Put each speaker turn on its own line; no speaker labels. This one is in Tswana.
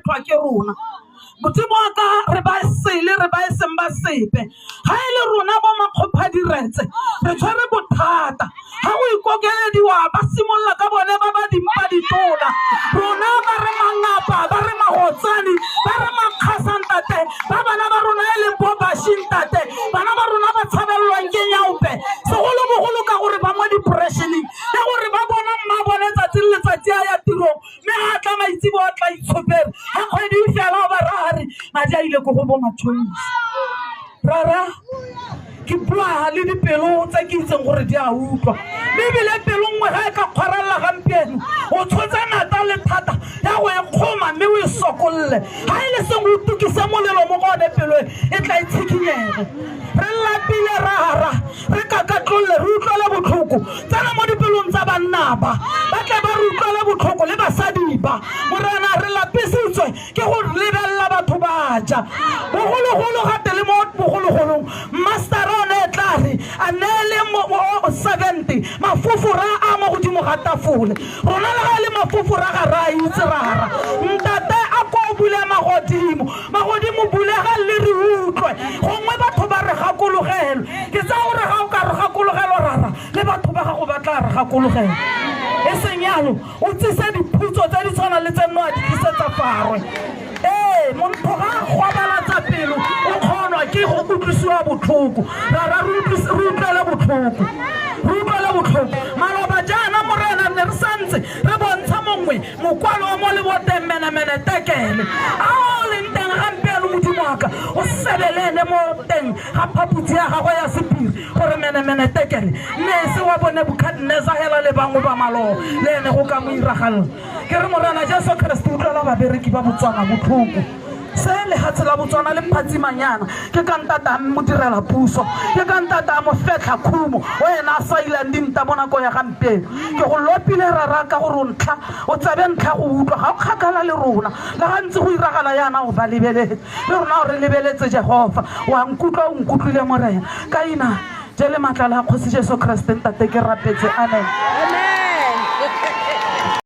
phethwa ke rona. Modimo wa ka, re ba sele, re ba e seng ba sepe. Ga e le rona bo makgophadiretse, re tshwere bothata. Ga go ikokelediwa, ba simolola ka bone ba ba dimpa ditona. Rona ba re mangapa, ba re magotsane, ba re makgasa ntate, ba bana ba rona e leng bo bashi ntate, bana ba rona ba tshabelelwang ke nyaope, segolobogolo ka gore ba mo depressioneng ya gore ba bona mma bone tsatsi le letsatsi a ya tirong, mme ga a tla maitsibo a tla itshopere, ga kgwedi e fela o ba raya re madi a ile ko go bo matšhonisa. Rara, ke bua le dipelo tse ke itseng gore di a utlwa, mme ebile pelo nngwe ga e ka kgwarelela gampieno, o tshotse nata le thata ya go e kgoma mme o e sokolole. Ga e le sengwe o tukise molelo mo go one, pelo e e tla e tshikinyege. Re lapile rara, re kakatlolle, re utlwele botlhoko. Tsena mo dipelong tsa banna ba, ba tle ba re utlwele botlhoko, le basadi ba. Morena, re lapisitswe ke go lebelela batho ba ja. Bogologolo gate le mo bogologolong, mastera o ne e tla re a neele servant mafofora a mo godimo ga tafole. Rona le ga e le mafofora ga re a itse rara. Ntate a ko o bule magodimo, magodimo bulega le re utlwe. Gongwe batho ba re gakologelwe. Ke tsaya gore ga o ka re gakologelwa rara, le batho ba gago ba tla re gakologelwa. E seng yalo, o tsise diphutso tse di tshwanang le tse nno a di tlisetsa Farwe. Ee, montho ga a gwabalatsa pelo o kgonwa ke go utlwisiwa botlhoko. Rara, re utlwele botlhoko, re utlwele botlhoko. Maloba jaana Morena ne re santse re bontsha mongwe mokwalo wa mo leboteng, menemene tekele a o leng teng gampieno. Modimo wa ka, o sebelele mo teng ga phaputsi ya gagwe ya sephiri gore menemene tekele ne se wa bo Nebukadnezar hela le bangwe ba maloo le ene go ka mo iragalela. Ke re Morena Jesu Kriste, utlwela babereki ba Botswana botlhoko. Se lehatshe la Botswana le phatsimanyana ke ka ntata a mo direla puso, ke ka ntata a mo fetlha khumo o ena a sailang dinta mo nako ya gampieno. Ke go lopile rara ka gore o ntlha, o tsebe ntlha go utlwa, ga o kgakala le rona. Le ga ntse go iragala yana o ba lebeletse, le rona o re lebeletse. Jehova wa nkutlwa, o nkutlwile Morena. Ka ina je le matla la Kgosi Jesu Kriste ntate ke rapetse, amen.